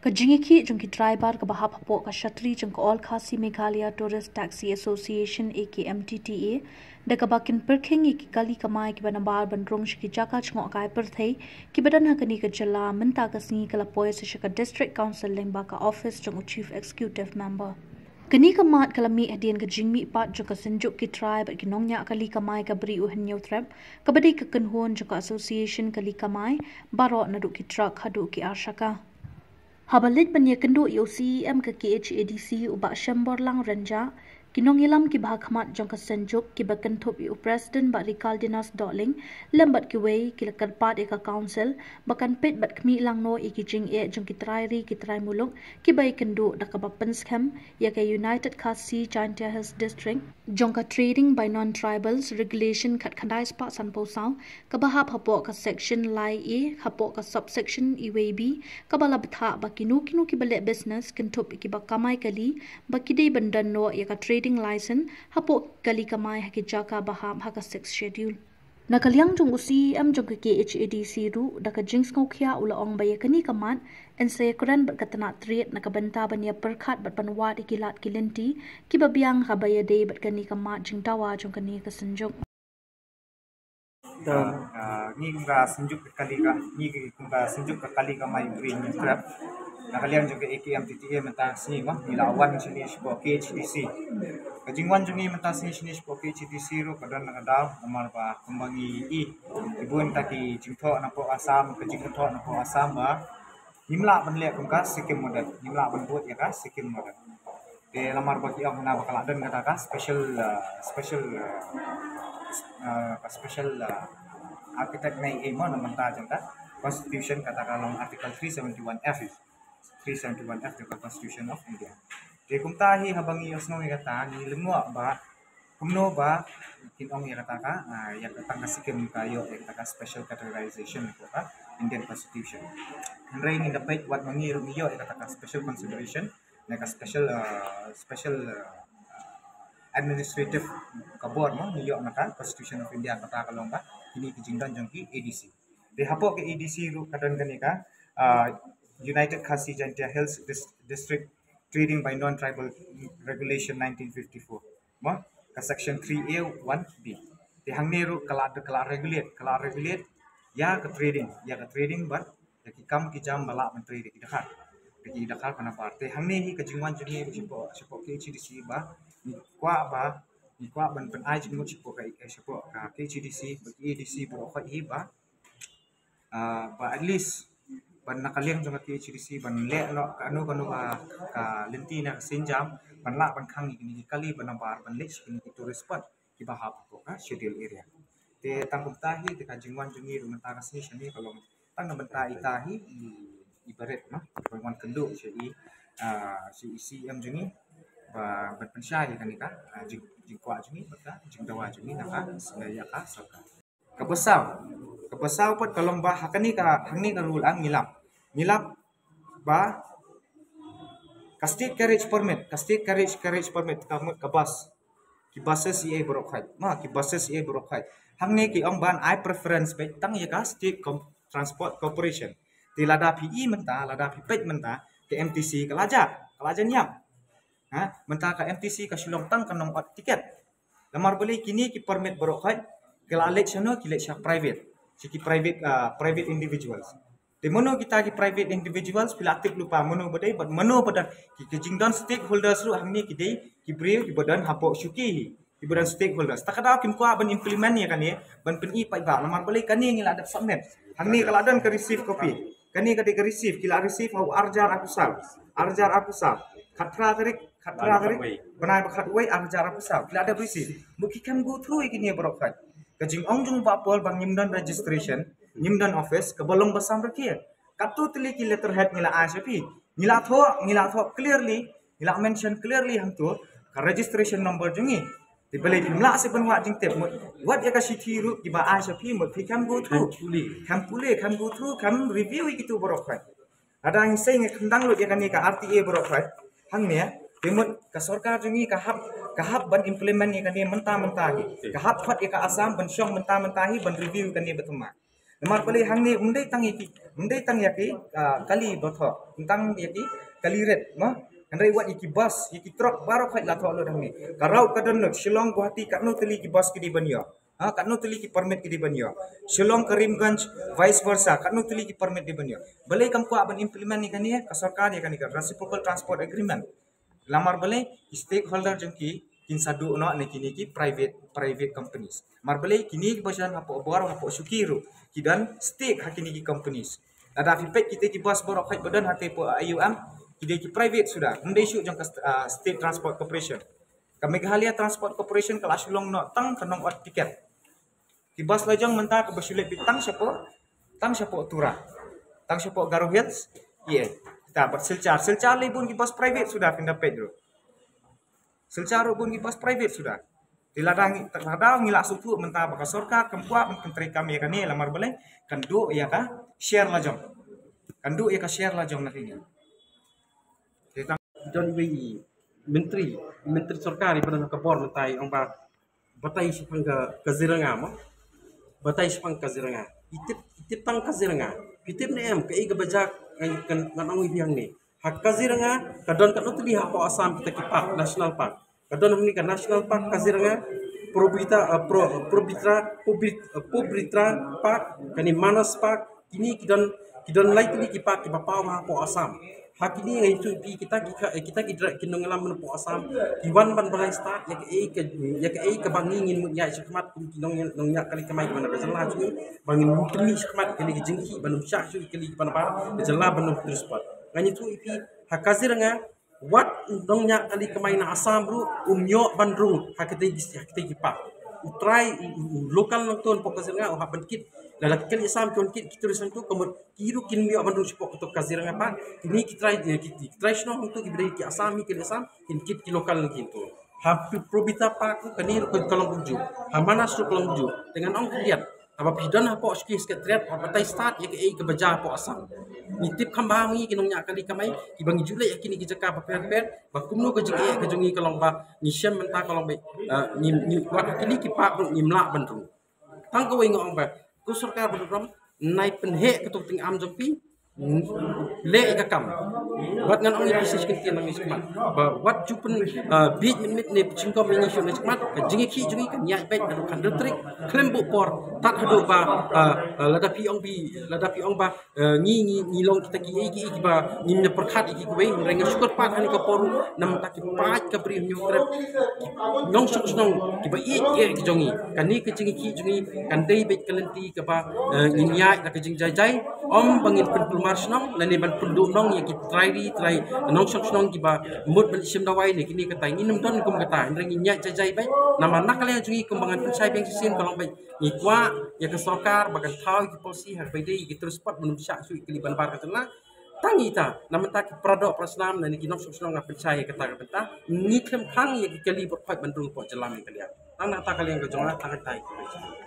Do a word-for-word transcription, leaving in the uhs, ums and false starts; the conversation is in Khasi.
Ka jingïakhih jong ki driver kaba hap hapoh ka shatri jong ka All Khasi Meghalaya Tourist Taxi Association, A K M T T A, da kaba kin pyrkhing ïa ki kali kamai kiba nabar ban rung sha ki jaka jngohkai pyrthei kiba don ha kane ka jylla mynta ka sngi ka la poi sa sha ka District Council lyngba ka office jong u Chief Executive Member. Kane ka mat ka la mih hadien ka jingmihpat jong ka Synjuk ki trai bad ki nongñiah kali kamai ka Bri u Hynñiewtrep, kaba dei ka kynhun jong ka Association kali kamai baroh naduh ki truck haduh ki arshaka. Haba leit ban ïakynduh ïa u C E M ka K H A D C u Bah Shemborlang Rynjah, ki nongïalam kiba ha khmat jong ka Synjuk kiba kynthup ïa u President Bah Ricardinas Dohling lem bad kiwei ki la kyrpad ïa ka Council ba kan peit bad khmih lang noh ïa ki jingeh jong ki trai ri ki trai muluk kiba ïakynduh da kaba pynskhem ïa ka United Khasi Jaintia Hills District jong ka Trading by Non-Tribals Regulation khatkhyndai spah sanphew saw, kaba hap hapoh ka Section lai A hapoh ka Subsection iwei B, kaba la bthah ba kino kino kiba leh business kynthup ïa kiba kamai kali ba ki dei ban don noh ïa ka trading license hapoh kali kamai ha ki jaka ba hap ha ka Sixth Schedule. Na ka liang jong u C E M jong ka K H A D C ruh, da ka jingsngewkhia u la ong ba ïa kane ka mat yn sa ïakren bad ka tnat trade na ka bynta ban ïa pyrkhat bad ban wad ïa ki lad ki lynti kiba biang haba ïadei bad kane ka mat jingdawa jong kane ka Synjuk. Ngi kum ka Synjuk ka kali ka, ngi kum ka Synjuk ka kali kamai Bri u Hynñiewtrep, na ka liang jong ka A K M T T A mynta ka sngi, ma ngi la wan shane shapoh K H A D C. Ka jingwan jong ngi mynta sngi shane shapoh K H A D C ruh ka don na ka daw namar ba kumba ngi i ki bun ta ki jingthoh napoh Assam, ka jingthoh napoh Assam ba ngim lah ban leh kum ka Sikkim model, ngim lah ban bud ïa ka Sikkim model. Te namar ba ki ong hana ba ka la don kata ka special, uh, special, uh, uh, ka special, uh, architect nei ei mo na mynta jong ka Constitution, kata ka long Article three seventy-one F, three seventy-one F jong ka Constitution of India. Te kumta hi haba ngi ïohsngew ïa kata ngi lyngngoh ba kumno ba kin ong ïa kata ka, ah, ïa kata ka Sikkim ka ïoh ïa kata ka special categorization jong ka Indian Constitution. Hynrei ngi da peit wat ma ngi ruh ngi ïoh ïa kata ka special consideration, ne ka special, ah, special, ah, administrative ka bor mo ngi ïoh na ka Constitution of India, kata ka long ba kine ki jingdon jong ki A D C. Te hapoh ka A D C ruh ka don kane ka, ah, United Khasi Jaintia Hills Dis-, District Trading by Non-Tribal Regulation nineteen fifty-four, mo, ka Section three A one B. Te hangne ruh ka la, ka la regulate, ka la regulate ïa ka trading, ïa ka trading bad ïa ki kam ki jam ba lah ban trade ïa ki dkhar, ïa ki dkhar ba nabar. Te hangne hi ka jingwan jong ngi shapoh, shapoh K H A D C ba ngi kwah ba, ngi kwah ban pynai jingmut shapoh ka, shapoh ka K H A D C bad ki A D C baroh khoit hi ba, ah, ba at least ban na ka liang jong ka K H A D C ban leh noh kano kano ka, ka lynti ne ka sienjam ban lah ban khang ïa kine ki kali ba nabar ban leit sha kine ki tourist spot kiba hap hapoh ka schedule area. Te tang kumta hi te ka jingwan jong ngi ruh mynta ka sngi shane ka long tang na bynta ita hi i, i barit, ma, ban wan kynduh sha i, ah, sha i C E M jong ngi ba ban pynshai ïa kane ka, ah, jing, jingkwah jong ngi bad ka jingdawa jong ngi na ka, ïa ka sorkar. Kaba saw, kaba saw pat ka long ba ha kane ka, hangne ka rule ah ngi lap, ngi lap ba ka state carriage permit, ka state carriage, carriage permit, ka mut ka bus, ki buses ei baroh khoit, ma, ki buses ei baroh khoit, hangne ki ong ban ai preference peit tang ïa ka State Com-, Transport Corporation. Te lada phi i mynta, lada phi peit mynta, ka M T C ka la jah, ka la jah niam. Ha, mynta ka M T C ka shu long tang ka nongot tiket. Namar balei kine ki permit baroh khoit ki la leit shano, ki leit sha private, sha ki private, ah, private individuals. Te mano kita ki private individuals, phi la tip lypa mano ba dei bad mano ba don. Ki, ki jingdon stakeholders ruh hangne ki dei ki briew kiba don hapoh shuki hi, kiba don stakeholders. Ta ka daw kim kwah ban implement ïa kane, ban pyni paidbah namar balei kane ngi la dep submit. Hangne ka la don ka receive copy. Kane ka dei ka receive, ki la receive ha u arhajar arphew saw, arhajar arphew saw, khatphra tarik, khatphra tarik bnai ba khatwei, arhajar arphew saw, ki la dep receive. Mut ki khlem go through ïa kine baroh khoit. Ka jingong jong u Bah Paul ba ngim don registration, ngim don office, kaba long ba sam rakhe. Katto tylli ki letterhead ngi la ai sha phi, ngi la thoh, ngi la thoh clearly, ngi la mention clearly hangto ka registration number jong ngi. Te balei phim lah shuh ban wad jingtip, mut wat ïa ka shithi ruh kiba ai sha phi, mut phi khlem go through, khlem pule, khlem go through, khlem review ïa kito baroh khoit. Lada ngi sei ngi khyndang lut ïa kane ka R T A baroh khoit hangne, te mut ka sorkar jong ngi ka hap, ka hap ban implement ïa kane mynta mynta hi, ka hap khot ïa ka Assam ban shong mynta mynta hi ban review ïa kane ba thymmai. Namar balei hangne ym dei tang ïa ki, ym dei tang ïa ki, ah, kali ba thoh, ym tang ïa ki kali rit, mo. Hynrei wat ïa ki bus, ïa ki truck baroh khoit la thoh lut hangne. Ka raw ka don lut Shillong Guwahati, katno tylli ki bus ki dei ban ïoh? Ha, katno tylli ki permit ki dei ban ïoh? Shillong Karimganj, vice versa, katno tylli ki permit dei ban ïoh? Balei kam kwah ban implement ïa kane, ka sorkar ïa kane ka reciprocal transport agreement? Namar balei ki stakeholder jong ki kin sa duh noh ne kine ki private, private companies. Namar balei kine ki ba jan hapoh bor, hapoh shuki ruh ki don stake ha kine ki companies. Lada phi peit kita ki bus baroh khoit ba don ha te poh I U M, ki dei ki private suda, ym dei shuh jong ka st-, ah, State Transport Corporation. Ka Meghalaya Transport Corporation ka la shu long noh tang ka nongot tiket. Ki bus la jong mynta kaba shu leit beit tang shapoh, tang shapoh Tura, tang shapoh Garo Hills. Ïa, kita bad Silchar, Silchar lei bun ki bus private suda, phin da peit ruh. Silchar ruh bun ki bus private suda. Te lada ngi, lada ngi la sngewthuh mynta ba ka sorkar kam kwah ban pyntreikam ïa kane, namar balei? Kan duh ïa ka share la jong. Kan duh ïa ka share la jong na kine. Te tang don iwei i myntri, myntri sorkar iba don ha ka bor mynta i ong ba batai shaphang ka, Kaziranga, mo. Batai shaphang Kaziranga. I tip, i tip tang Kaziranga. Phi tip ne em kaei kaba jia, ngan, ngan, ngan ong ïa phi hangne. Ha Kaziranga ka don katno tylli hapoh Assam kita ki park, national park. Ka don hangne ka National Park Kaziranga, Probita, eh, Pro-, Probitra, Pobrit-, eh, Pobritra Park, kane Manas Park, kine ki don, ki don lai tylli ki park kiba paw hapoh Assam. Ha kine ngan ïathuh ïa phi, kita ki ka, eh, kita ki dra-, ki nongïalam hapoh Assam ki wan ban batai stad ïa kaei ka, ïa kaei kaba ngi ngin mut ïaid shakhmat kum ki nong, nongñiah kali kamai kiba na ka jylla jong ngi, ba ngin mut kynmaw shakhmat kane ka jingkhih ban ym shah shuh ïa kali kiba na bar ka jylla ban ym trus pat. Ngan ïathuh ïa phi, ha Kaziranga wat u nongñiah kali kamai na Assam ruh um ïoh ban rung ha katei ki, ha katei ki park. U trai, u, u, u local nongtuh hapoh Kaziranga u hap ban kit. Lada ki kali Assam ki wan kit, ki tourist nongtuh, ka mut ki ruh kin ym ïoh ban rung shapoh kato Kaziranga Park. Kine ki trai, eh, ki, ki trai shnong nongtuh kiba dei ki Assam, ki kali Assam kin kit ki local nongtuh. Ha Probita Park ruh kane ruh ka long kumjuh. Ha Manas ruh ka long kumjuh. Te ngan ong khyndiat, haba phi don hapoh shuki Secretariat, hap batai stad ïa kaei kaba jia hapoh Assam. Ngi tip kham bha ma ngi ki nongñiah kali kamai kiba ngi ju leit ha kine ki jaka bapher bapher, ba kumno ka jingeh ka jong ngi ka long ba ngi shem mynta ka long ba, eh, ngi, ngi, wat ha kine ki park ruh ngim lah ban rung. Tang kawei nga ong ba ko sorkar ba don ruh, nai pynheh kato ka tyngam jong phi, leh ïa ka kam. Wat ngan ong ïa phi shisha, kynti nang ïa shakhmat ba wat ju pyn, ah, bieit mynmiet ne pynjingkhum ïa ngi shuh na shakhmat. Ka jingïakhih jong ngi kan ïaid beit naduh khatar tarik khlem buh por, tad haduh ba, ah, ah, lada phi ong phi, lada phi ong ba, ah, ngi, ngi, ngi long kita kiei kiei kiba ngim da pyrkhat ïa ki kiwei. Hynrei nga shu kyrpad ha kane ka por, namar ki paid ka Bri Hynñiewtrep, ki nongshong shnong kiba ïeit ïa ki jong ngi, kane ka jingïakhih jong ngi kan dei beit ka lynti kaba, eh, ngin ïaid da ka jingjai jai, ym ba ngin pynkulmar shnong lane ban pynduh nong ïa ki trai ri trai nongshong shnong kiba mut ban shim dawai ne kine katai. Ngin ym don kum kata, hynrei ngin ïaid jai jai beit. Namar na ka liang jong ngi kumba ngan pynshai biang shisien ka long beit, ngi kwah ïa ka sorkar ba kan thaw ïa ki policy ha kaba ïadei ïa ki tourist spot ban ym shah shuh ïa kali ban bar ka jylla. Tang ita, namar ta ki paradoh parasnam lane ki nongshong shnong nga pynshai ïa kata ka bynta, ngi khlem khang ïa ki kali bad khoit ban rung hapoh jylla Meghalaya. Tang na kata ka liang ka jong nga, tang kata ïa ki.